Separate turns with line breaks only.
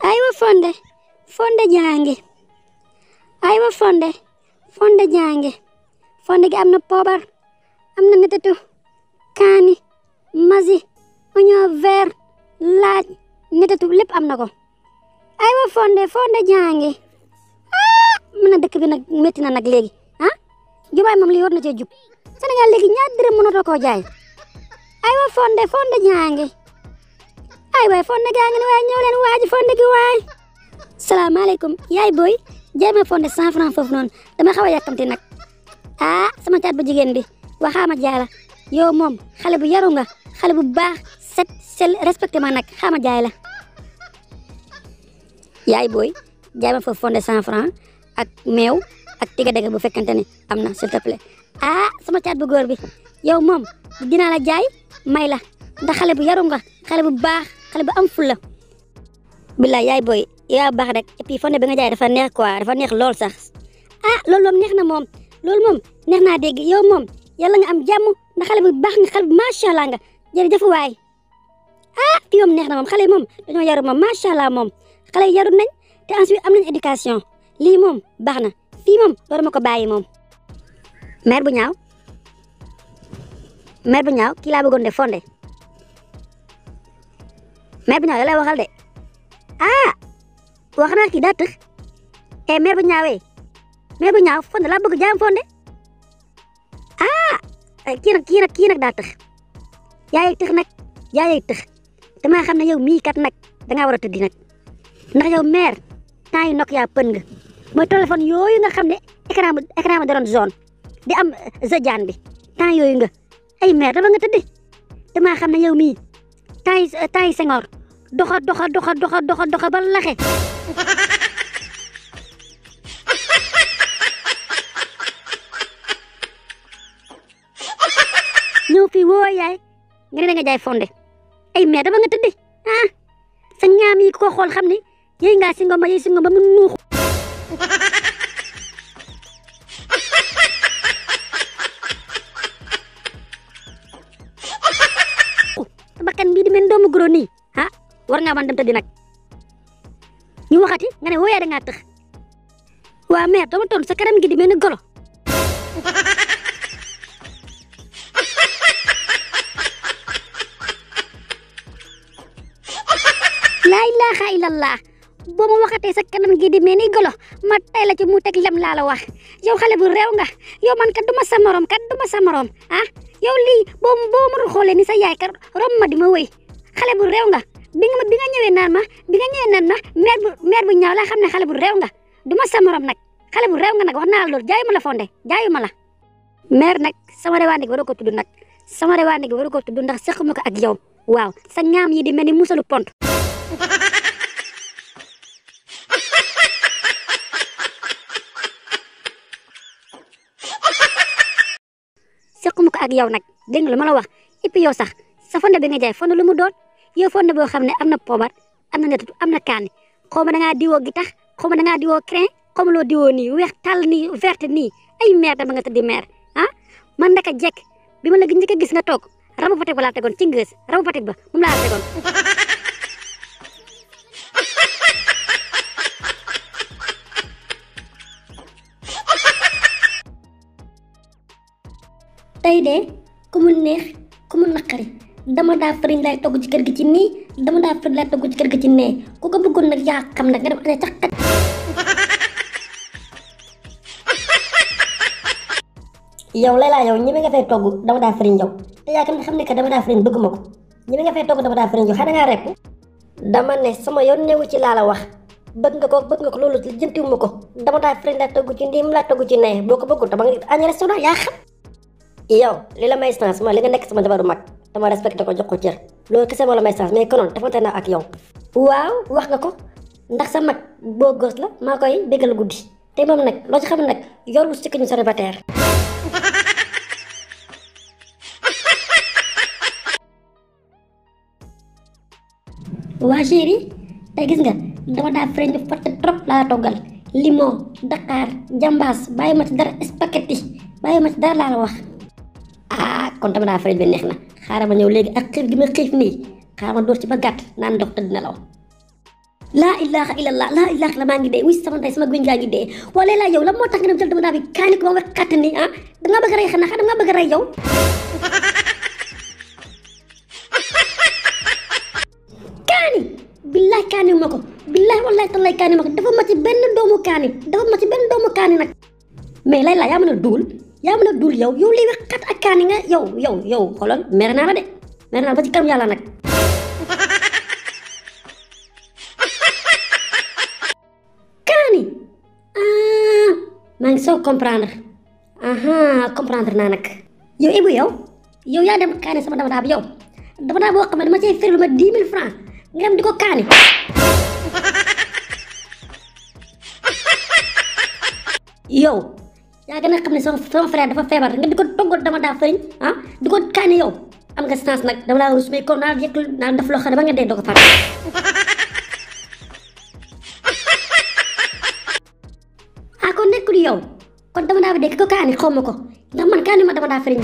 aywa fonde fonde jange aywa fonde jange fonde gi am na poobar am na netetu kaani masi oignon vert laaj netetu lépp am na ko aywa fonde jange mën na dëkk bi nag métti na nag léegi jumaay moom lii war na cee jub Sénégal léegi ñaar dërëm mënatoo koo jaay aywa fonde jange ay waay fonde gaa ngi ne waay ñëw leen waaji fonde gi waay salaamaaleykum yaay booy jaay ma fonde 100 francs foofu noonu dama xaw a yàkkamti nag sama caat bu jigéen bi waxaama jaay la yow moom xale bu yaru nga xale bu baax set sel respecté ma nag xaama jaay la yaay booy jaay ma foofu fonde 100 francs ak meew ak tiga dege bu fekkente ne am na s'il te plaît sama caat bu góor bi yow moom dinaa la jaay may la ndax xale bu yaru nga xale bu baax xale bu am fulla billaay yaay booy yaa baax rek et puis fonde bi nga jaay dafa neex quoi dafa neex lool sax loolu moom neex na moom loolu moom neex naa dégg yow moom yàlla nga am jàmm ndax xale bu baax nga xale bu macha allah nga jërëjëf waay fii moom neex na moom xale yi moom dañoo yaru moom macha allah moom xale yi yaru nañ te ensuite am nañ éducation lii moom baax na fii moom loolu ma ko bàyyi moom mère bu ñaaw kii laa bëggoon de fonde mère bu ñaaw la lay waxal de wax naa kii daa tëx mère bu ñaaw fonde laa bëgg jaam fonde kii nag daa tëx yaay tëx damaa xam ne yow mii kat nag dangaa war a tëddi nag ndax yow mère temps yi Nokia pën nga mooy téléphone yooyu nga xam ne écran ba doon zone di am zodiane bi temps yooyu nga ay mère dama nga tëddi damaa xam ne yow mii temps yi Senghor doxa ba laxe ñëw fii woo yaay nga ne da nga jaay fonde ay mère dama nga tëddi sa ñaam yi ko xool xam ne yéy ngaa si ngom ba mu nuux bakkan bii di mel doomu goro nii war ngaa mën dem tëddi nag ñu waxati nga ne wooyaa da ngaa tëx waa mère dama toon sa kanam gi di mel ni golo laa ilaaha illallah boo ma waxatee sa kanam gi di mel ni golo ma tay la ci mu teg lem laa la wax yow xale bu réew nga yow man kat duma sa morom yow lii boo mënul xoolee ni sa yaay kat rom ma di ma wëy xale bu réew nga bi nga ñëwee naan ma mère bu ñaaw laa xam ne xale bu réew nga duma sa morom nag xale bu réew nga nag wax naa la loolu jaayu ma la fonde jaayu ma la mère nag sama rewaande gi waru ko tudd nag sama rewaande gi waru ko tudd ndax sequma ko ak yow waaw sa ñaam yi di mel ni musalu pont sequma ko ak yow nag dégg nga lu ma la wax et puis yow sax sa fonde bi nga jaay fonde lu mu doon yow fonde boo xam ne am na poobar am na netetu am na kaani xaw ma da ngaa diwoo gi tax xaw ma da ngaa diwoo crin xaw ma loo diwoo nii weex tàll nii verte nii ay mère dama nga tëddi mère man naka jekk bi ma la njëkk a gis nga toog rabu Fatick ba laa tegoon ci ngës rabu Fatick ba moom laa tegoon tey de ku mu neex ku mu naqari dama daa fariñ lay togg ci kër gi ci nii dama daa fariñ lay togg ci kër gi ci nee ku ko bëggoon nag yaa xam nag nga def ane cax kat yow Layla yow ñi nga fay togg dama daa fariñ yow te yaa xam ne que dama daa fariñ bëgguma ko ñi nga fay togg dama daa fariñ yow xanaa ngaa repp dama ne sama yoon newu ci laa la wax bëgg nga ko loolu jëntiwuma ko dama daa fariñ lay togg ci nii mu laa togg ci nee boo ko bëggul dama nga añ restaurant yaa xam yow li la may chance mooy li nga nekk sama jabaru mag dama respecté ko jox ko cër loolu kese moo la may chance mais konoon defante naa ak yow waaw wax nga ko ndax sa mag boo gos la maa koy déggal guddi te moom nag loo ci xam nag yorul sikki ñu célibataire waa chéri tey gis nga dama daa freñ forte trop laa toggal limon Dakar jambaas bàyyi ma ci dara spaghetti bàyyi ma ci dara laa la wax kon dama daa freñ bi neex na xaaral ma ñëw léegi ak xiif gi ma xiif nii xaaral ma dóor ci ba gàtt naan ndox tëdd nelaw laa ilaha illallah laa ilaha illallah maa ngi dee wuy sama ndey sama gën gaa ngi dee wala laa yow la moo tax nga dem jël dama daa bi kaani ko ba wax kàtt ni ah da nga bëgg a rey xanaa da nga bëgg a rey yow kaani billahi kaani ma ko billahi wallahi tallahi kaani ma ko dafa ma ci benn doomu kaani dafa ma ci benn doomu kaani nag mais lay laa yaa mën a duul yow liy wax kat ak kaani nga yow xoolal mere naa la de mere naa ba ci kanam yàlla nag kaani maa ngi soo comprendre comprendre naa nag yow Ibou yow yaa dem kaani sama dama daa bi yow dama daa boo xam ne dama cay firi lu ma 10 000 francs nga dem di ko kaani yow yaa gën a xam ne sama frère dafa feebar nga di ko toggal dama daa fëriñ di ko kaani yow am nga chance nag dama laa rus mais kon naa yëg naa def loo xam ne ba nga dee doo ko fàtte kon nekkul yow kon dama daa bi dee ki ko kaani xaw ma ko ndax man kaani ma dama daa fëriñ